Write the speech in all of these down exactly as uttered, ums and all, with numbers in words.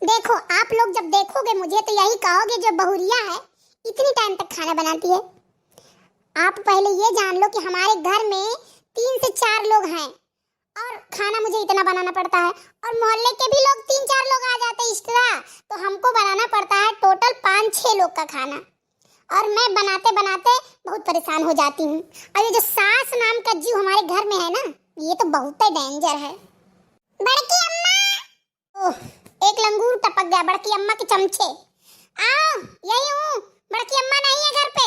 देखो, आप लोग जब देखोगे मुझे तो यही कहोगे, जो बहुरिया है, इतनी टाइम तक खाना बनाती है। आप पहले ये जान लो कि हमारे घर में तीन से चार लोग हैं और खाना मुझे इतना बनाना पड़ता है, और मोहल्ले के भी लोग तीन चार लोग आ जाते हैं एक्स्ट्रा, तो हमको बनाना पड़ता है टोटल पाँच छः लोग का खाना। और मैं बनाते बनाते बहुत परेशान हो जाती हूँ। और ये जो सास नाम का जीव हमारे घर में है ना, ये तो बहुत ही डेंजर है। बड़की अम्मा! ओह, एक लंगूर टपक गया बड़की अम्मा के चमचे। आओ, यही हूँ, बड़की अम्मा नहीं है घर पे।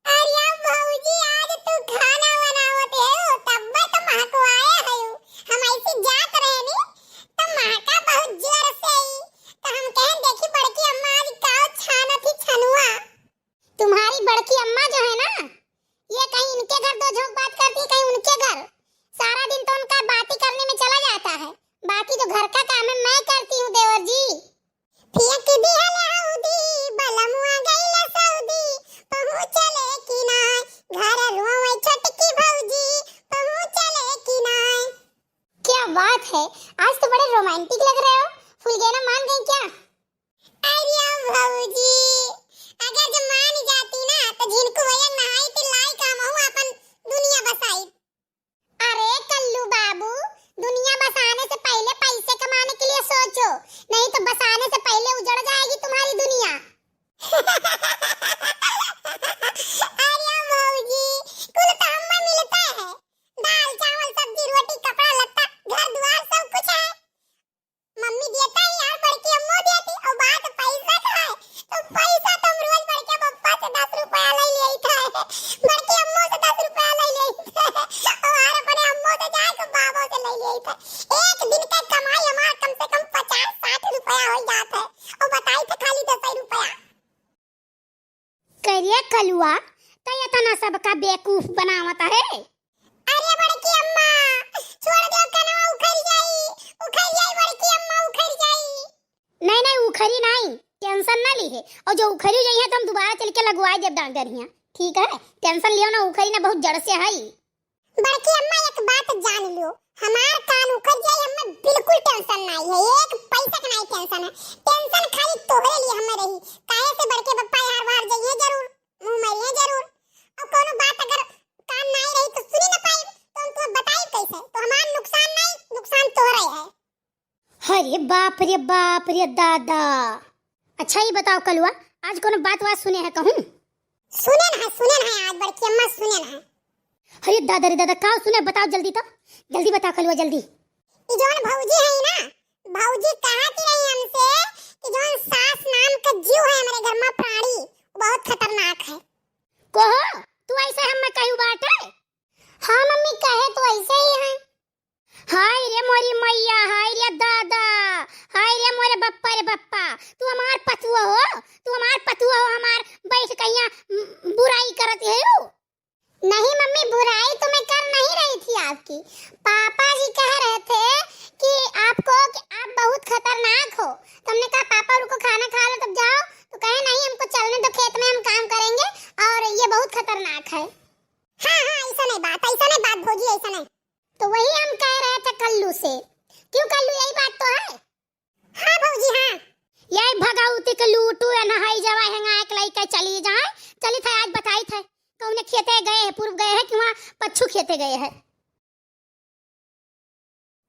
अरे भौजी, आज तू खाना बनावत है, तब्बे तो महकवाए है। हम ऐसे जात रहे नी, तो महका बहुत जोर से ही, तो हम कहें, "देखी बड़की अम्मा आज का छानत ही छनुआ।" तुम्हारी बड़की अम्मा जो है ना, ये कहीं इनके घर दो झोंक बात करती, कहीं उनके घर। सारा दिन तो उनका बाती करने में चला जाता है, बाकी जो घर का काम है मैं करती हूँ देवर जी। फेंक दिहल हौदी, बलमुआ गइल सऊदी, पहुँचले कि नाय, घर रोवे छोटकी भौजी, पहुँचले कि नाय। क्या बात है, आज तो बड़े रोमांटिक लग रहे हो। फुलगेना मान गई क्या? अरे भौजी, अगर जो मान जाती ना, तो झिनकू भैया नहाई थी लाई काम हूँ अपन दुनिया बसाई। अरे कल्लू बाबू, दुनिया बसाने से पहले पैसे कमाने के लिए सोचो, नहीं तो बसाने से पहले उजड़ जाएगी तुम्हारी दुनिया। अरे भौजी, कुल तो हमें मिलता है, दाल, चावल, सब्जी, रोटी, कपड़ा, लत्ता, घर द्वार, सब कुछ है। मम्मी देता है यार, बड़की अम्मो देती, और बात पैसा का है, तो पैसा तो हम रोज बड़के पप्पा से दस रुपया ले लेत है, बड़की अम्मो से दस रुपया ले लेत है, और अपने अम्मो से जाए तो बाबो से ले लेत है। एक दिन का कमाई हमार कम से कम पचास साठ रुपया हो जात है, और बताई थे खाली दस रुपया। करिया कलुआ, त इतना सबका बेवकूफ बनावत है। अरे बड़की अम्मा, छोड़ दो, कनवा उखड़ जाई, उखड़ जाई बड़की अम्मा, उखड़ जाई। नहीं, नहीं, उखड़ी नहीं, टेंशन ना ली है। और जो उखड़ी जाई है तो हम दोबारा चल के लगवाई देब डॉक्टर हियाँ, ठीक है? टेंशन लियो ना, उखड़ी ना, बहुत जड़ से है। बड़की अम्मा, एक बात जान लियो, हमार कान उखड़ जाए, हमें बिल्कुल टेंशन नहीं है, एक पैसा का नहीं टेंशन है। टेंशन खाली तोहरे लिए हमें रही, काहे से बड़के पप्पा यार बाहर जाइए जरूर, मुँह मारिए जरूर। और कोनो बात अगर कान नहीं रही तो सुनी ना पाई, तो हम तुम्हें बताई कैसे? तो हमार नुकसान नहीं, नुकसान तोहरे है। अरे बाप रे बाप रे दादा। अच्छा ये बताओ कलुआ, आज कोनो बात वात सुने है कहूँ? सुने न है, सुने न है, आज बड़की अम्मा सुने न है। अरे दादा रे दादा, का सुने, बताओ जल्दी तो, जल्दी बताओ कलुआ, जल्दी। ई जौन भौजी है ना, भौजी कहत रही हमसे कि जौन सास नाम का जीव है हमारे घर में प्राणी, वो बहुत खतरनाक है। कहो, तू ऐसे हमें कहू बाटे? हाँ मम्मी, कहे तो ऐसे ही है। हाय रे मोरी मैया, हाय रे दादा, हाय रे मोरे बप्पा रे बप्पा, तू हमार पतुआ हो, तू हमार पतुआ हो, हमार बैठ कहिया बुराई करत है। नहीं मम्मी, बुराई तो मैं कर नहीं रही थी आपकी। पापा जी कह रहे थे कि आपको, कि आप बहुत खतरनाक हो। तो हमने कहा, "पापा रुको, खाना खा लो तब जाओ।" तो कहे, "नहीं, हमको चलने दो, खेत में हम काम करेंगे और ये बहुत खतरनाक है।" हाँ, हाँ, ऐसा नहीं बात, ऐसा नहीं बात भौजी, ऐसा नहीं। तो वही हम कह रहे थे कल्लू से। क्यों कल्लू, यही बात तो है? हाँ भौजी, हाँ। यही भगवती के लूटू है, नहाई जवा हेंगा एक लइका चली जाए। चली थे आज बताई थे, कौने खेते गए हैं, पूर्व गए हैं कि वहाँ पच्छू खेते गए हैं।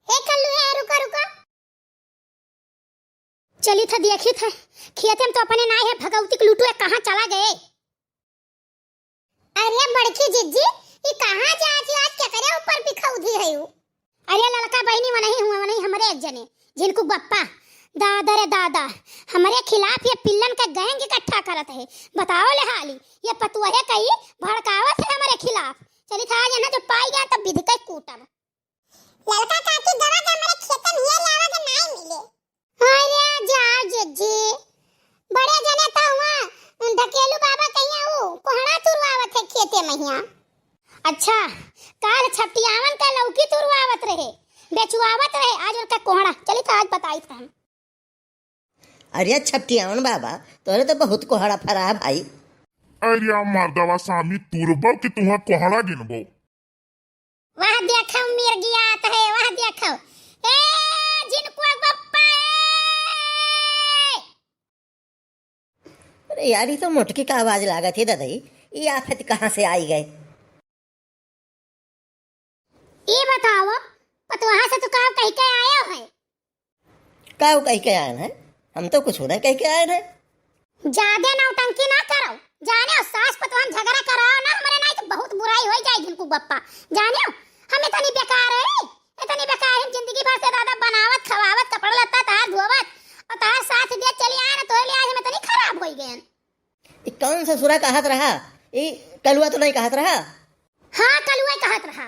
हे कल्लू, हे रुका, रुका। चली थे देखी थे, खेते में तो अपने नाई है, भगवती के लूटू है, कहाँ चला गए? अरे बड़की जिज्जी, ई कहाँ जात हो आज, केकरे ऊपर बिखौधी है यू? अरे ललका बहिनी, वनही हुआ, वनही हमरे एक जने, झिनकू बप्पा। दादा रे दादा, हमरे खिलाफ ये पिल्लन का गैंग इकट्ठा करत है। बताओ ले हाली, ये पतुआ है कई भड़कावत है हमरे खिलाफ। चली था आज ना जो पाई गया तब विधि के कूटब। ललका काकी गवा के हमरे खेतन हियर आवा के नाई मिले। अरे जा जिज्जी, बड़े जने त हुआ ढकेलू बाबा कहिया ऊ कोहड़ा तुरवावत है खेते में हिया। अच्छा, काल छपटियावन का लौकी तुरवावत रहे, बेचुआवत रहे, आज उनका कोहड़ा। चली तो आज बताई था हम। अरे छपटियावन बाबा, तोरे तो बहुत कोहड़ा फरा है भाई। अरे मर्दवा सामी तुरबो कि तुहा कोहड़ा गिनबो। वह देखो मिर्गियात है, वह देखो। ए, झिनकुआ बप्पा, यार, ई तो मोटकी का आवाज लागत है ददई, ई आफत कहाँ से आई गए? ई बताओ, पतोहा से तू का कहि के आयो है? का कहि के आयन है? हम तो कुछ नहीं कहि के आयन है। जादे नौटंकी ना करो, जाने हो, सास पतोहन झगड़ा कराओ ना हमरे, नहीं तो बहुत बुराई हो जाए झिनकू बप्पा। जाने हो, हम इतनी बेकार है, इतनी बेकार है, जिंदगी भर से दादा बनावत, खवावत, कपड़ा लत्ता तार धोवत और तार साथ दे चली आए ना, तो ले आज हम इतनी खराब हो गए। ई कौन ससुरा कहत रहा? ई कलुआ तो नहीं कहत रहा? हाँ, कलुआ कहत रहा।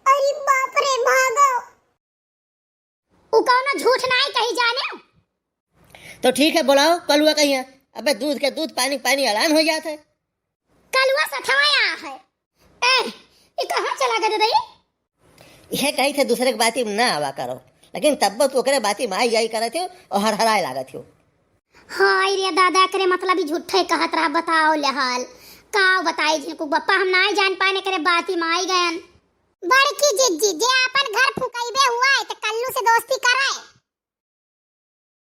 अरे बाप रे, भागो। उ कौनो झूठ नाई कही जाने। तो ठीक है, बुलाओ कलुआ कहिया। अबे दूध के दूध, पानी के पानी, अलान हो जात है। कलुआ सठवाया है। ए, ई कहाँ चला गए दई? यह कही थे दूसरे के बाती में ना आवा करो, लेकिन तब तू ओकरे बाती में आई जाई करत हो और हरहराए लागत हो। हाय रे दादा, एकरे मतलब ई झूठे कहत रहा, बताओ ले हाल। का बताई झिनकू बप्पा, हम नाई जान पाने करे बाती में आई गयन। बड़की जिज्जी, जे